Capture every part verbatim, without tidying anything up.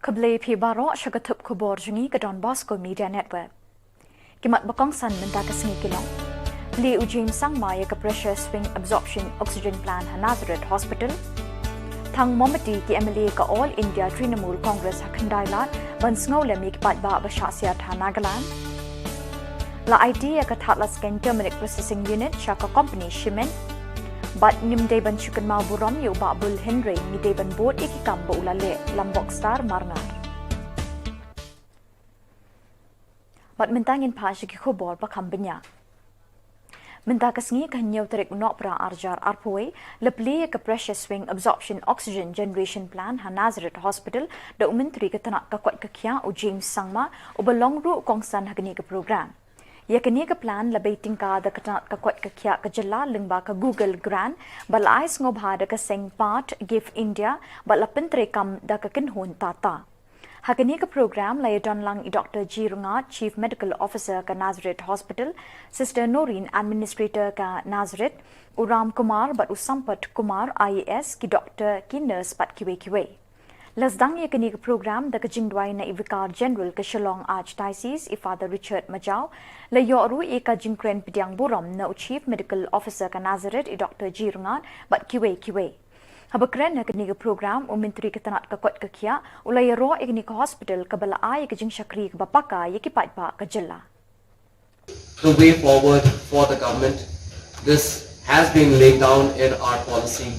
Khublei phi baroh sha ka thup khubor jong ngi ka Don Bosco Media Network. Ki mat ba kongsan mynta ka sngi ki long: Plie u James Sangma ïa ka pressure swing absorption oxygen plant ha Nazareth Hospital. Thang mombati ki M L A ka All India Trinamool Congress ha Khyndai Lad ban sngewlem ïa ki paidbah ba shah siat ha Nagaland. La aiti ïa ka Thadlaskein Turmeric Processing Unit sha ka company Shimen. Bad ngim dei ban shu kynmaw burom ïa u Bah Bull hynrei ngi dei ban bud ïa ki kam ba u la leh, Lambok Star Marngar. Bad mynta ngin phah sha ki khubor ba kham bniah. Mynta ka sngi ka hynñiew tarik u Nohprah arhajar arphew wei, la plie ïa ka pressure swing absorption oxygen generation plant ha Nazareth Hospital da u Myntri ka tnat ka koit ka khiah u James Sangma, uba long ruh u kongsan ha kane ka program. Ïa kane ka plant la bei tyngka da ka tnat ka koit ka khiah ka jylla lyngba ka Google Grant, bad la ai sngewbha da ka seng Part Give India, bad la pyntreikam da ka kynhun Tata. Ha kane ka program la ïadon lang i Doktor G Rngat, Chief Medical Officer ka Nazareth Hospital, Sister Noreen, Administrator ka Nazareth, u Ram Kumar bad u Sampath Kumar, I A S, ki doktor, ki nurse bad kiwei kiwei. La sdang ïa kane ka program da ka jingduwai na i Vicar General ka Shillong Archdiocese, i Father Richard Majaw, la ïoh ruh ïa ka jingkren pdiang burom na u Chief Medical Officer ka Nazareth, i Doktor G Rngat, bad kiwei kiwei. Haba kren ha kane ka program, u Myntri ka tnat ka koit ka khiah u la ïaroh ïa kane ka hospital kaba la ai ïa ka jingshakri kaba paka ïa ki paidbah ka jylla. The way forward for the government. This has been laid down in our policy.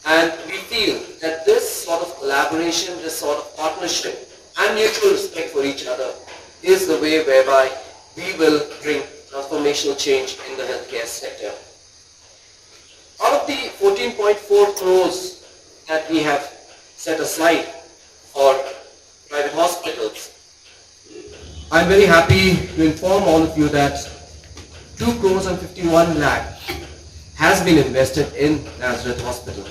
And we feel that this sort of collaboration, this sort of partnership, and mutual respect for each other is the way whereby we will bring transformational change in the healthcare sector. Out of the fourteen point four crores that we have set aside for private hospitals, I'm very happy to inform all of you that two crores and fifty-one lakh has been invested in Nazareth Hospital.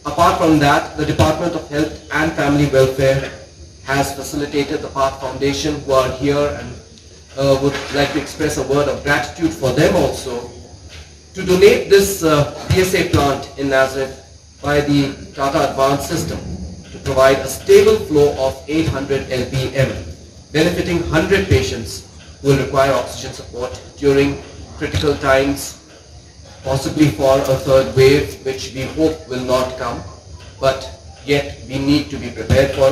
Apart from that, the Department of Health and Family Welfare has facilitated the Path Foundation, who are here and, uh, would like to express a word of gratitude for them also, to donate this, uh, P S A plant in Nazareth by the Tata Advance system to provide a stable flow of eight hundred L P M, benefiting hundred patients who will require oxygen support during critical times, possibly for a third wave, which we hope will not come, but yet we need to be prepared for.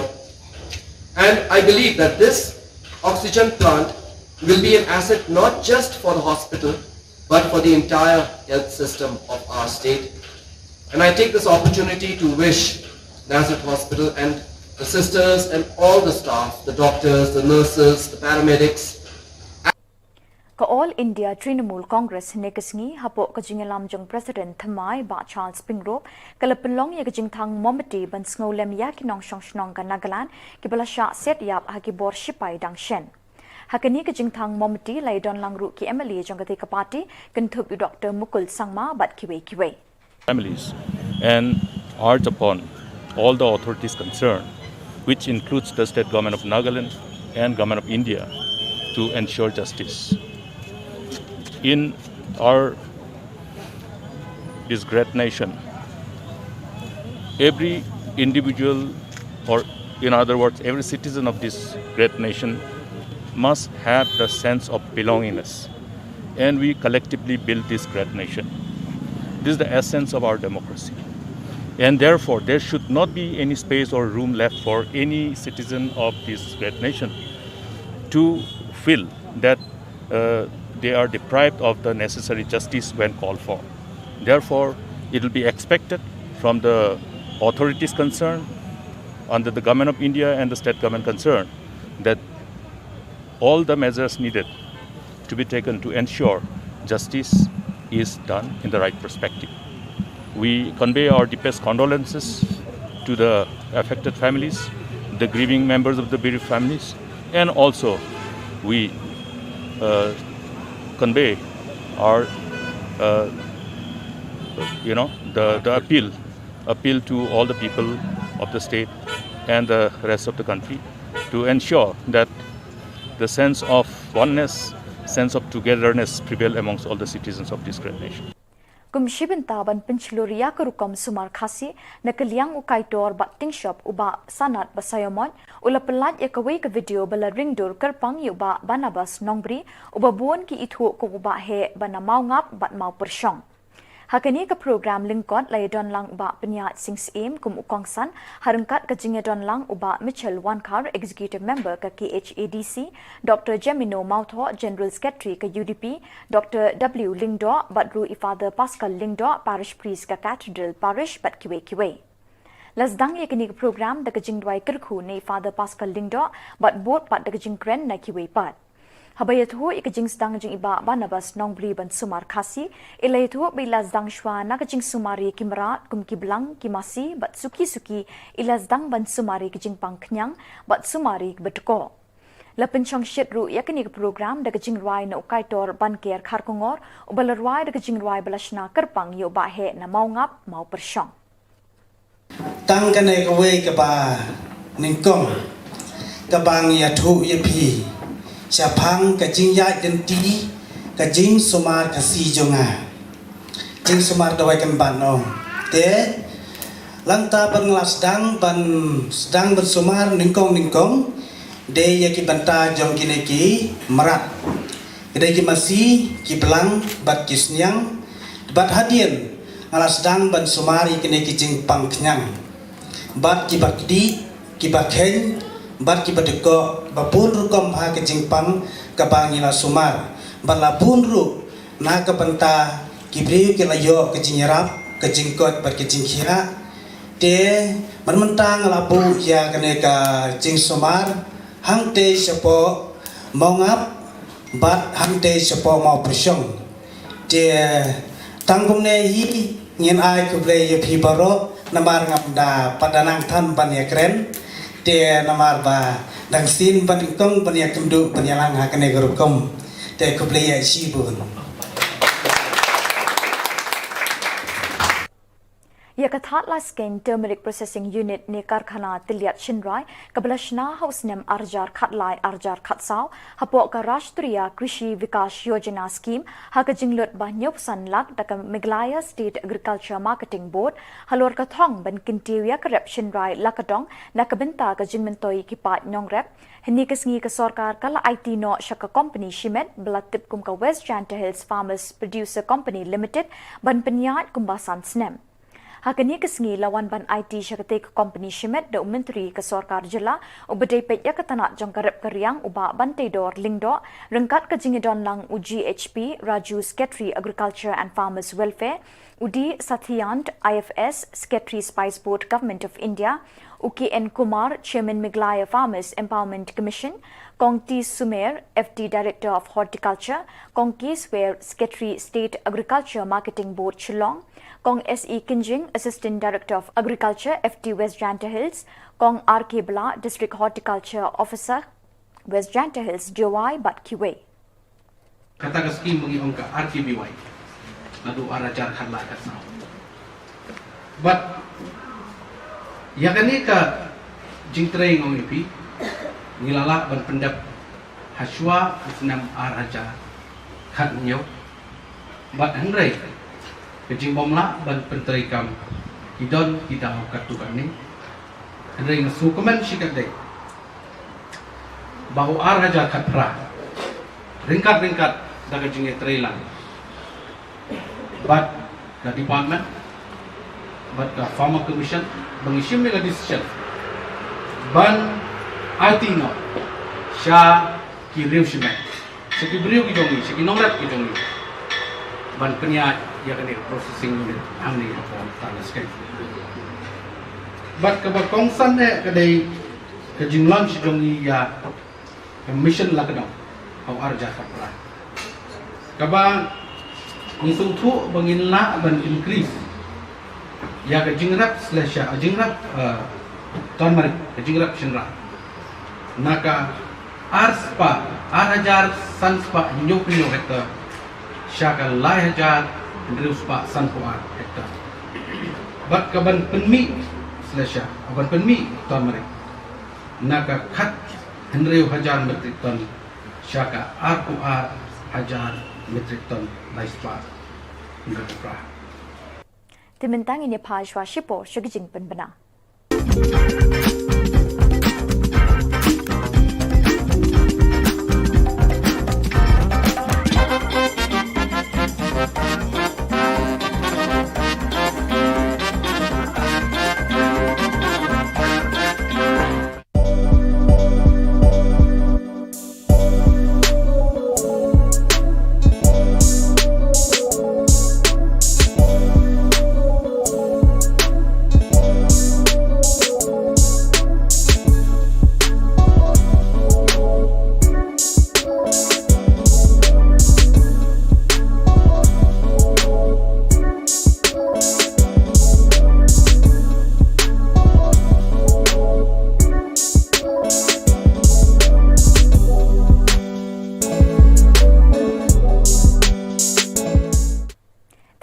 And I believe that this oxygen plant will be an asset not just for the hospital, but for the entire health system of our state. And I take this opportunity to wish Nazareth Hospital and the sisters and all the staff, the doctors, the nurses, the paramedics, Ka All India Trinamool Congress hynne ka sngi, hapoh ka jingïalam jong President thymmai Bah Charles Pyngrope, ka la pynlong ïa ka jingthang mombati ban sngewlem ïa ki nongshong shnong ka Nagaland kiba la shah siat ïap ha ki bor shipai dang shen. Ha kane ka jingthang mombati la ïadon lang ruh ki M L A jong katei ka party, kynthup ïa u Doktor Mukul Sangma bad kiwei kiwei. Families and urge upon all the authorities concerned, which includes the state government of Nagaland and government of India, to ensure justice. In our, this great nation, every individual, or in other words, every citizen of this great nation must have the sense of belongingness, and we collectively build this great nation. This is the essence of our democracy. And therefore, there should not be any space or room left for any citizen of this great nation to feel that, uh, they are deprived of the necessary justice when called for. Therefore, it will be expected from the authorities concerned, under the Government of India and the state government concerned, that all the measures needed to be taken to ensure justice is done in the right perspective. We convey our deepest condolences to the affected families, the grieving members of the bereaved families, and also we, uh, convey our, uh, you know, the, the appeal, appeal to all the people of the state and the rest of the country to ensure that the sense of oneness, sense of togetherness prevail amongst all the citizens of this great nation. Kum shi bynta ban pynshlur ïa ka rukom sumar Khasi, na ka liang u kaitor bad tyngshop u Bah Sanat Basaiawmoit, u la pyllait ïa kawei ka video ba la ringdur kyrpang ïa u Bah Barnabas Nongbri, uba bun ki ithuh kum u Bah heh ba na Mawngap bad Mawpyrshong. Ha kane ka program lyngkot la ïadon lang u Bah Pynïaid Sing Syiem kum u kongsan, ha ryngkat ka jingïadon lang u Bah Mitchell Wankhar, Executive Member ka K H A D C, Doctor Jemino Mawthoh, General Secretary ka U D P, Doctor W Lyngdoh, bad ruh i Father Pascal Lyngdoh, Parish Priest ka Cathedral Parish, bad kiwei kiwei. La sdang ïa kane ka program da ka jingrwai kyrkhu na i Father Pascal Lyngdoh, bad bud pat da ka jingkren na kiwei pat. Haba ïathuh ïa ka jingsdang jong i Bah Barnabas Nongbri ban sumar Khasi, i la ïathuh ba i la sdang shuwa na ka jingsumar ïa ki mrad kum ki blang, ki masi, bad suki suki i la sdang ban sumar ïa ka jingpang khñiang, bad sumar ïa kiba dkoh. La pynshong shit ruh ïa kane ka program da ka jingrwai na u kaitor Banker Kharkongor, uba la rwai da ka jingrwai ba la shna kyrpang ïa u Bah heh na Mawngap, Mawpyrshong. Tang kane kawei kaba nyngkong, kaba ngi ïathuh ïa phi shaphang ka jingïaid lynti ka jingsumar Khasi jong nga. Jingsumar dawai kan ban ong. Te, lada ban nga la sdang ban, sdang ban sumar nyngkong nyngkong, dei ïa ki bynta jong kine ki mrad. Ki dei ki masi, ki blang, bad ki sniang, bad hadien nga la sdang ban sumar ïa kine ki jingpang khñiang. Bad kiba kdih, kiba kheiñ, bad kiba dkoh, ba bun rukom ha ka jingpang kaba ngi la sumar. Bad la bun ruh na ka bynta ki briew ki la ïoh ka jingïarap, ka jingkoit bad ka jingkhiah. Te, man mynta nga la buh ïa kane ka jingsumar, hangtei shapoh Mawngap, bad hangtei shapoh Mawpyrshong. Te, tang kumne hi, ngin ai khublei ïa phi baroh, namar ngam da pat da nang than ban ïakren. Te, namar ba dang sien ban kong ban ïakynduh ban ïalang ha kane ka rukom. Te, khublei ïa shibun. Ïa ka Thadlaiskein Turmeric Processing Unit ne Karkhana Tylliat Shynrai, kaba la shna ha u snem ar hajar khatlai ar hajar khatsaw, hapoh ka Rashtriya Krishi Vikash Yojana Scheme, ha ka jinglut ba hynñiewphew san lak da ka Meghalaya State Agriculture Marketing Board, halor ka thong ban kyntiew ïa ka rep shynrai la ka dong, na ka bynta ka jingmyntoi ki paid nongrep. Hynne ka sngi ka sorkar ka la aiti noh sha ka kompani shimet, ba la tip kum ka West Jaintia Hills Farmers Producer Company Limited, ban pynïaid kumba san snem. Ha kane ka sngi la wan ban aiti sha katei ka kompani shimet da u Myntri ka sorkar jylla, uba dei peit ïa ka tnat jong ka rep ka riang u Bah Banteidor Lyngdoh, ryngkat ka jingïadon lang u G H P Raju, Secretary Agriculture and Farmers Welfare, u D Sathiyant, I F S, Secretary Spice Board, Government of India, u K N Kumar, Chairman Meghalaya Farmers Empowerment Commission, Kong T Sumer, F D Director of Horticulture, Kong K Swer, Secretary State Agriculture Marketing Board Shillong, Kong S E Kynjing, Assistant Director of Agriculture, F D West Jaintia Hills, Kong R K Blah, District Horticulture Officer, West Jaintia Hills, Jowai, bad kiwei. Kata ka skim ba ngi ong ka R K B Y. Naduh ar hajar khatlai khatsaw. Bad ïa kane ka jingtrei nga ong ïa phi, ngi la lah ban pyndep hashwa u snem ar hajar khathynñiew. Bad hynrei ka jingbymlah ban pyntreikam ki don ki daw katto katne. Hynrei nga sngewkmen shikatdei ba u ar hajar khatphra, ryngkat ryngkat da ka jingïatreilang bad ka department bad ka Farmer Commission, ba ngi shim ïa ka decision ban aiti noh sha ki riew shimet, sha ki briew ki jong ngi, sha ki nongrep ki jong ngi, ban pynïaid ïa kane ka processing unit hangne hapoh Thadlaiskein. Bad kaba kongsan eh ka dei ka jinglaunch jong ngi ïa ka mission la ka dong ha u ar hajar khatphra, kaba ngi sngewthuh ba ngin lah ban increase ïa ka jingrep slash, ah, jingrep, ah, turmeric, ka jingrep shynrai, na ka ar spah, ar hajar san spah hynñiewphew hektar sha ka lai hajar hynriew spah sanphew ar hektar. Bad ka ban pynmih slash, ah, ban pynmih turmeric na ka khat hynriew hajar metric ton sha ka arphew ar hajar metric ton lai spah hynriewphew phra. Te mynta ngin ïa phai shuwa shipor sha ka jingpynbna.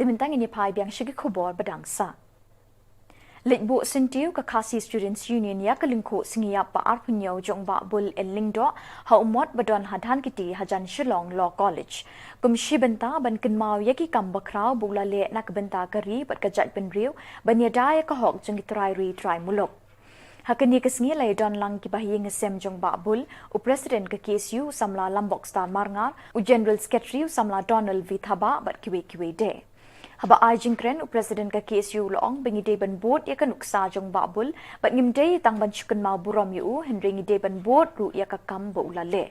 Te mynta ngin ïa phai biang sha ki khubor ba dang sah. Leit buh syntiew ka Khasi Students Union ïa ka lyngkhuh sngi ïap ba arphew hynñiew jong Bah Bul N Lyngdoh ha u mot ba don ha Dhankheti hajan Shillong Law College. Kum shi bynta ban kynmaw ïa ki kam bakhraw ba u la leh na ka bynta ka ri bad ka jaitbynriew ban ïada ïa ka hok jong ki trai ri trai muluk. Ha kane ka sngi la ïadon lang ki bahaïing hasem jong Bah Bul, u President ka K S U u samla Lambokstar Marngar, u General Secretary u samla Donald V Thabah bad kiwei kiwei de. Haba ai jingkren u President ka K S U u la ong ba ngi dei ban bud ïa ka nuksa jong Bah Bul bad ngim dei tang ban shu kynmaw burom ïa u hynrei ngi dei ban bud ruh ïa ka kam ba u la leh.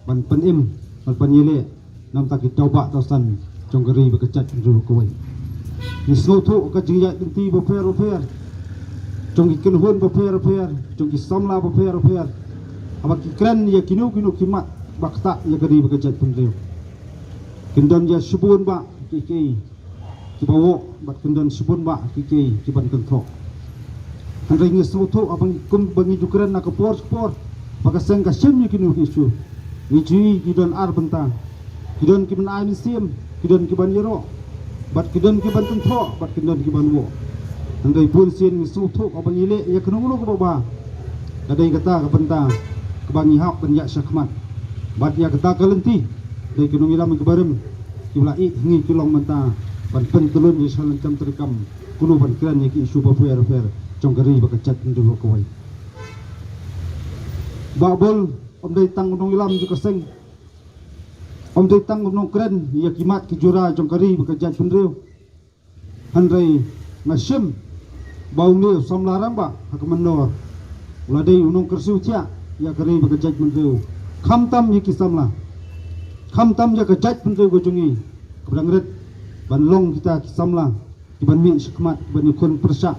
Ban pynim, ban pynïaleh na ka bynta ki tawbah tawsan jong ka ri bad ka jaitbynriew kawei. Ngi sngewthuh ka jingïaid lynti bapher bapher jong ki kynhun bapher bapher, jong ki samla bapher bapher. Haba ki kren ïa kino kino ki mat ba ktah ïa ka ri bad ka jaitbynriew, kin don ïa shibun bah kiei kiei kiba woh bad kin don shibun bah kiei kiei kiban kynthoh. Hynrei ngi sngewthuh haba ngi kum ba ngi ju kren na ka por ka por ba ka seng ka shim ïa kino ki issue. Ngi ju i ki don ar bynta. Ki don kiban ai mynsiem, ki don kiban ïaroh, bad ki don kiban kynthoh, bad ki don kiban woh. Hynrei bun sien ngi sngewthuh haba ngi leh ïa kano kano kaba bha, ka dei kata ka bynta kaba ngi hap ban ïaid shakhmat. Bad ïa kata ka lynti dei ki nongïalam kiba rim kiba la ïeh ha ngi ki long mynta ban pyntyllun ïa sha lyngkam treikam kumno ban kren ïa ki issue bapher bapher jong ka ri bad ka jaitbynriew kawei. Bah Bul ym dei tang u nongïalam jong ka seng, ym dei tang u nongkren ïa ki mat ki jura jong ka ri bad ka jaitbynriew. Hynrei nga shim ba une u samla rangbah ha ka myndor u la dei u nongkyrsiew thiah ïa ka ri bad ka jaitbynriew. Khamtam ïa ki samla, khamtam ïa ka jaitbynriew ka jong ngi kaba dang rit ban long kita ki samla kiban mih shakhmat, kiban ïakhun pyrshah.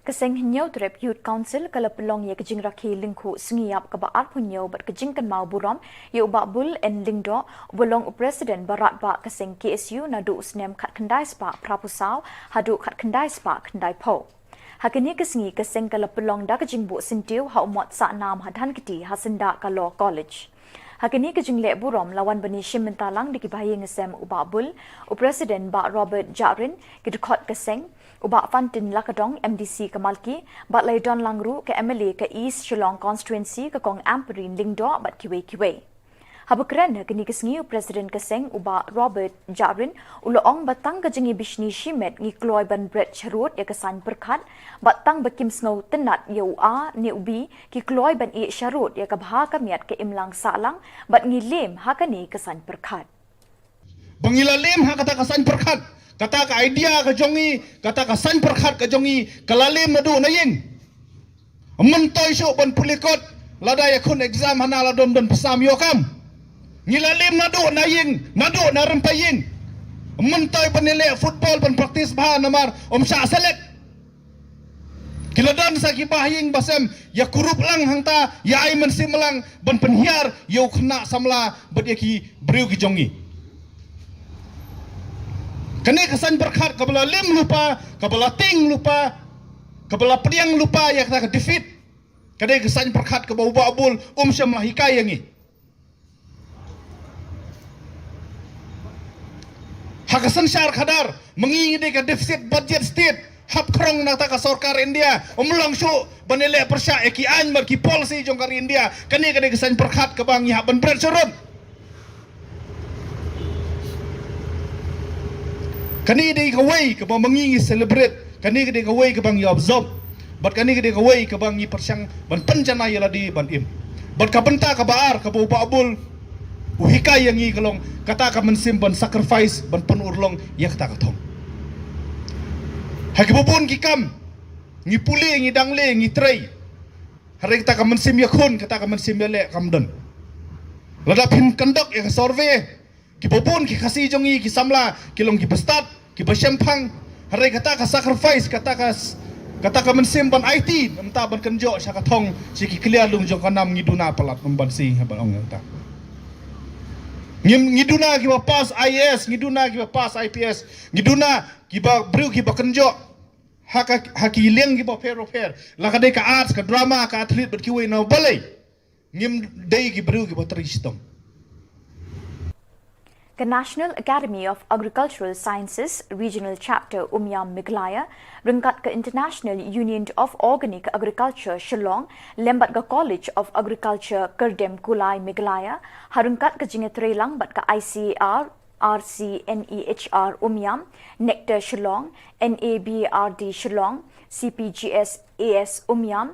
Ka seng Hynñiewtrep Youth Council ka la pynlong ïa ka jingrakhe lyngkhuh sngi ïap kaba arphew hynñiew bad ka jingkynmaw burom ïa u Bah Bul N Lyngdoh uba long u President ba radbah ka seng K S U naduh u snem khatkhyndai spah phraphew saw haduh khatkhyndai spah khyndaiphew. Ha kane ka sngi ka seng ka la pynlong da ka jingbuh syntiew ha u mot Sahnam ha Dhankheti ha syndah ka Law College. Ha kane ka jingleh burom la wan ban ïashim bynta lang da ki bahaïing hasem u Bah Bul, u President Bah Robert Jahrin, ki dkhot ka seng, u Bah Fantin Lakadong, M D C ka Malki, bad la ïadon lang ruh ka M L A ka East Shillong Constituency ka Kong Ampareen Lyngdoh bad kiwei kiwei. Haba kren ha kane ka sngi u President ka seng u Bah Robert Jahrin u la ong ba tang ka jingïabishni shimet ngi kloi ban bret sharud ïa ka saiñ pyrkhat, bad tang ba kim sngewtynnad ïa u A ne u B ki kloi ban ïeh sharud ïa ka bha ka miat ka imlang sahlang bad ngi lem ha kane ka saiñ pyrkhat. Ba ngi la lem ha kata ka saiñ pyrkhat, kata ka idea ka jong ngi, kata ka saiñ pyrkhat ka jong ngi ka la lem naduh na ïing. Ym myntoi shuh ban pule kot lada ïakhun exam hana la dom don pisa ym ïoh kam. Ngi la lem naduh na ïing, naduh na rympei ïing. Ym myntoi ban ïaleh football ban practice bha namar ym shah select. Ki la don sa ki bahaïing basem ïa kurup lang hangta, ïa ai mynsiem lang ban pynhiar ïa u khynnah samla bad ïa ki briew ki jong ngi. Kane ka saiñ pyrkhat kaba la lem lypa, kaba la tieng lypa, kaba la pdiang lypa ïa kata ka defeat. Ka dei ka saiñ pyrkhat kaba u Bah Bul um shym la hikai ïa ngi. Ha ka synshar khadar ma ngi ngi dei ka deficit budget state, hap khrong na kata ka sorkar India, ym long shuh ban ïaleh pyrshah ïa ki aiñ bad ki policy jong ka ri India. Kane ka dei ka saiñ pyrkhat kaba ngi hap ban bret sharud. Kane dei kawei kaba ma ngi ngi celebrate, kane dei kawei kaba ngi observe, bad kane dei kawei kaba ngi pyrshang ban pynjanai ïa lade ban im. Bad ka bynta kaba ar kaba u Bah Bull u hikai ïa ngi ka long kata ka mynsiem ban sacrifice ban pynurlong ïa kata ka thong. Ha kiba bun ki kam ngi pule, ngi dangle, ngi trei. Hynrei kata ka mynsiem ïakhun, kata ka mynsiem ïaleh kam don. Lada phin conduct ïa ka survey, kiba bun ki Khasi jong ngi, ki samla, ki long kiba stad, kiba shemphang. Hynrei kata ka sacrifice, kata ka s-, kata ka mynsiem ban aiti, mynta ban kynjoh sha ka thong, sha ki kliar lung jong ka nam, ngi duna palat, ym ban sing ha ban ong kata. Ngi, ngi duna kiba pass I A S, ngi duna kiba pass I P S, ngi duna kiba briew kiba kynjoh ha ka, ha ki liang kiba pher ba pher. La ka dei ka arts, ka drama, ka athlete bad kiwei na balei. Ngim dei ki briew kiba trei shitom. Ka National Academy of Agricultural Sciences Regional Chapter Umiam Meghalaya, ryngkat ka International Union of Organic Agriculture Shillong, lem bad ka College of Agriculture Kyrdem Kulai Meghalaya, ha ryngkat ka jingïatreilang bad ka I C A R, R C N E H R Umiam, Nectar Shillong, N A B R D Shillong, C P G S A S Umiam,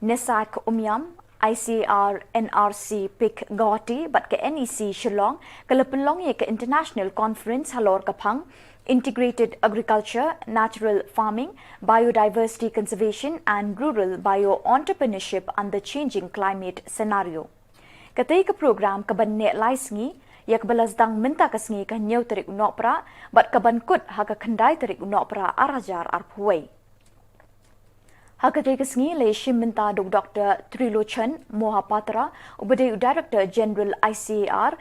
NESAC Umiam, I C A R N R C PIC Guwahati bad ka N E C Shillong, ka la pynlong ïa ka International Conference halor ka phang Integrated Agriculture, Natural Farming, Biodiversity Conservation and Rural Bio-Entrepreneurship under Changing Climate Scenario. Katei ka program kaban neh lai sngi, ïa kaba la sdang mynta ka sngi ka hynñiew tarik u Nohprah, bad kaban kut ha ka khyndai tarik u Nohprah ar hajar arphew wei. Ha katei ka sngi la ïashim bynta da u Doctor Trilochan Mohapatra, uba dei u Director General I C A R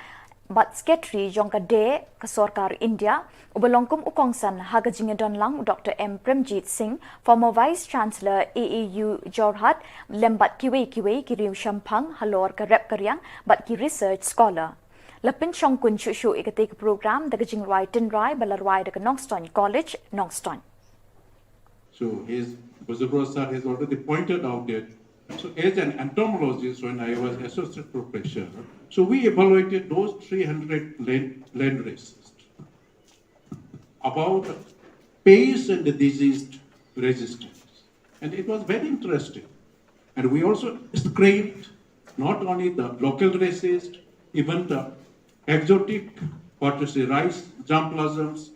bad Secretary jong ka D E, ka Sorkar India, uba long kum u kongsan ha ka jingïadonlang u Doctor M Premjit Singh, former Vice Chancellor A A U Jorhat, lem bad kiwei kiwei ki riewshemphang halor ka rep ka riang bad ki research scholar. La pynshongkun shuh shuh ïa katei ka program da ka jingrwai tynrai ba la rwai da ka Nongstoiñ College, Nongstoiñ. So his, Bhusenborough sir has already pointed out that, so as an entomologist, when I was associate professor, so we evaluated those three hundred land, land races about the pest and the disease resistance. And it was very interesting. And we also screened not only the local races, even the exotic, what to say, rice germplasms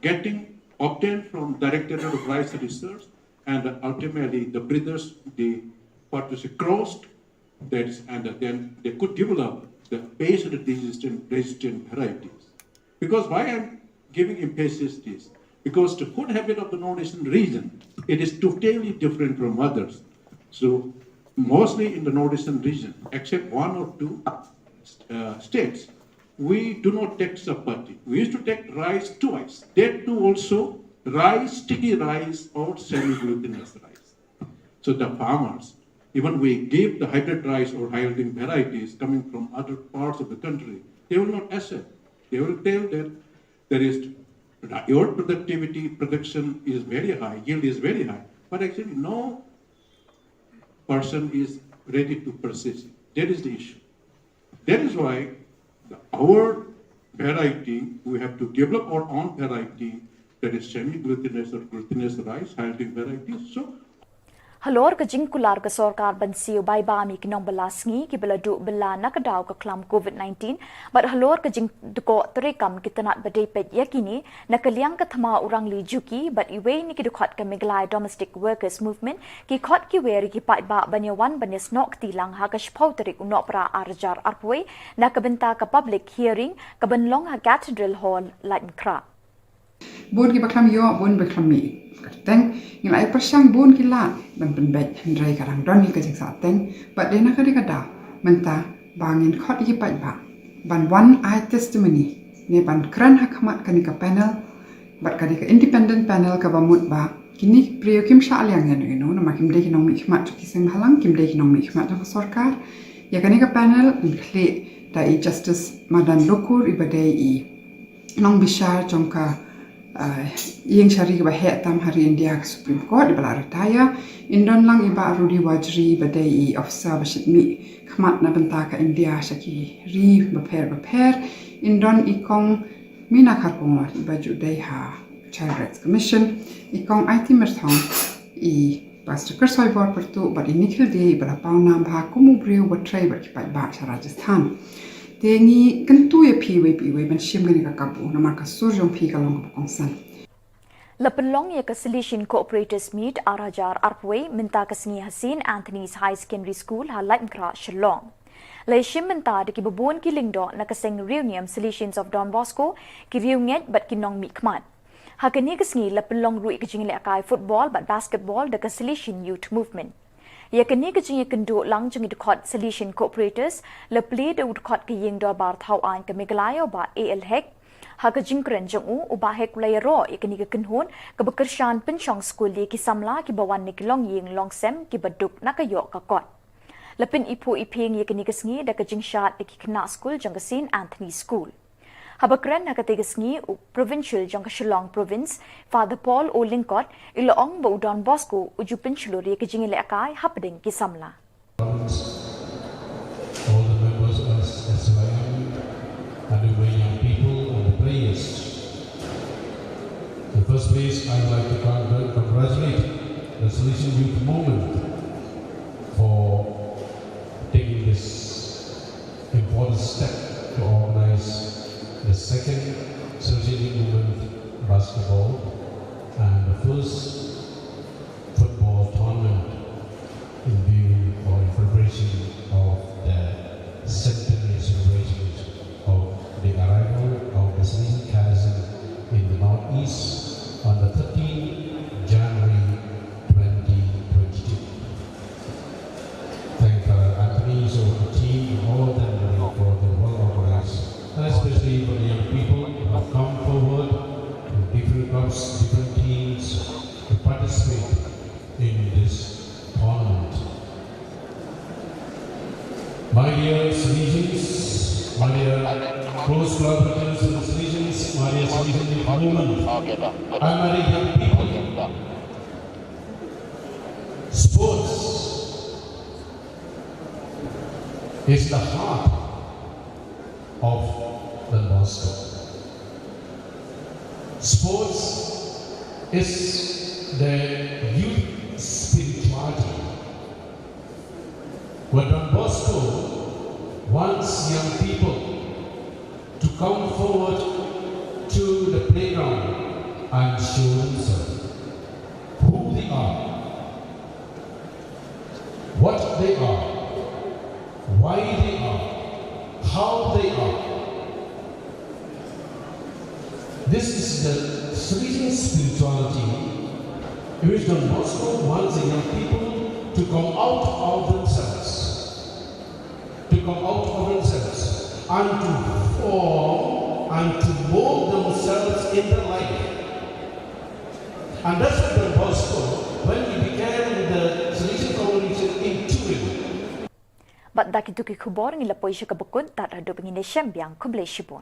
getting obtained from Directorate of Rice Research, and ultimately the breeders, they, what to say, crossed that, and then they could develop the pest resistant, resistant varieties. Because why I'm giving emphasis this? Because the food habit of the northeastern region, it is totally different from others. So mostly in the northeastern region, except one or two uh, states, we do not take chapati. We used to take rice twice. That too also rice, sticky rice or semi-glutinous rice. So the farmers, even we give the hybrid rice or high-yielding varieties coming from other parts of the country, they will not accept. They will tell that there is, your productivity, production is very high, yield is very high, but actually no person is ready to purchase it. That is the issue. That is why the, our variety, we have to develop our own variety that is semi-glutinous or glutinous rice, high-yielding varieties. So halor ka jingkular ka sorkar ban siew bai bam ïa ki nongbylla sngi kiba la duh bylla na ka daw ka klam COVID nineteen, bad halor ka jingdkoh treikam ki tnat ba dei peit ïa kine, na ka liang ka thma u Rangli Juki bad iwei na ki dkhot ka Meghalaya Domestic Workers Movement, ki khot ki wer ïa ki paidbah ban ïawan ban ïasnoh kti lang ha ka shiphew tarik u Nohprah ar hajar arphew wei, na ka bynta ka public hearing kaban long ha Cathedral Hall, Laitumkhrah. Bun kiba khlem ïoh, bun ba khlem mih. Kyrteng, ngi la ai pyrshang bun ki lad ban pynbeit, hynrei ka dang don hi ka jingsahteng, bad dei na ka dei ka daw mynta ba ngin khot ïa ki paidbah ban wan ai testimony ne ban kren ha khmat kane ka panel bad ka dei ka independent panel kaba mut ba kine ki briew kim shah liang ïano ïano, namar kim dei ki nongmihkhmat jong ki seng bhalang, kim dei ki nongmihkhmat jong ka sorkar. Ïa kane ka panel yn khlieh da i Justice Madan Lokur, iba dei i nongbishar jong ka, ah, ïing shari kaba heh tam ha ri India, ka Supreme Court, iba la retire. Yn don lang i Bah Rudy Wajri, iba dei i officer ba shit mihkhmat na bynta ka India sha ki ri bapher bapher. Yn don i Kong Mina Kharkongor, iba ju dei ha Child Rights Commission, i Kong Aiti Myrthong, i Pastor Kersoibor Pyrtuh bad i Nikhil Dey, ba la paw nam bha kum u briew ba trei bad ki paidbah sha Rajasthan. Te ngi kyntu ïa phi iwei pa iwei ban shim kane ka kabu namar ka sur jong phi ka long kaba kongsan. La pynlong ïa ka Salesian Cooperators Meet ar hajar arphew mynta ka sngi ha Saint Anthony's High Secondary School ha Laitumkhrah, Shillong. La ïashim mynta da kiba bun ki lyngdoh na ka seng Riewniam Salesians of Don Bosco, ki riewngeit bad ki nongmihkhmat. Ha kane ka sngi la pynlong ruh ïa ka jingïalehkai football bad basketball da ka Salesian Youth Movement. Ïa kane ka jingïakynduh lang jong ki dkhot Salesian Cooperators la plie da u dkhot ka ïing dorbar thaw aiñ ka Meghalaya, u Bah A L Hek. Ha ka jingkren jong u, u Bah Hek u la ïaroh ïa kane ka kynhun kaba kyrshan pynshong skul ïa ki samla kiba wan na ki longïing longsem kiba duk na ka ïoh ka kot. La pyniphuh iphieng ïa kane ka sngi da ka jingshad da ki khynnah skul jong ka Saint Anthony School. Haba kren ha katei ka sngi, u Provincial jong ka Shillong Province, Father Paul O Lyngkot, i la ong ba u Don Bosco u ju pynshlur ïa ka jingïalehkai hapdeng ki samla. All the members of S Y M and the young people and the players. In the first place, I would like to congr- congratulate the Salesian Youth Movement for taking this important step to organize the second Salesian Youth Movement basketball and the first football tournament in view or in preparation of the centenary celebrations of the arrival of the Salesian Catechism in the Northeast on the thirteenth January twenty twenty-two. Thank Father Anthony, so the team, all of them, for the well organized, and especially for the young people who have come forward from different clubs, different teams to participate in this tournament. My dear Salesians, my dear close collaborators and Salesians, my dear Salesian women, and my dear young people, sports is the heart of Don Bosco. Sports is the youth spirituality. Where Don Bosco wants young people to come forward to the playground and show themselves who they are, what they are, why they are, how they are. This is the Salesian spirituality in which Don Bosco wants the young people to come out of themselves, to come out of themselves and to form and to mold themselves in the life. And that's what Don Bosco, when he began the Salesian congregation in Turin. Bad da kito ki khubor ngi la poi sha kaba kut, tad haduh ba ngin ïashem biang, khublei shibun.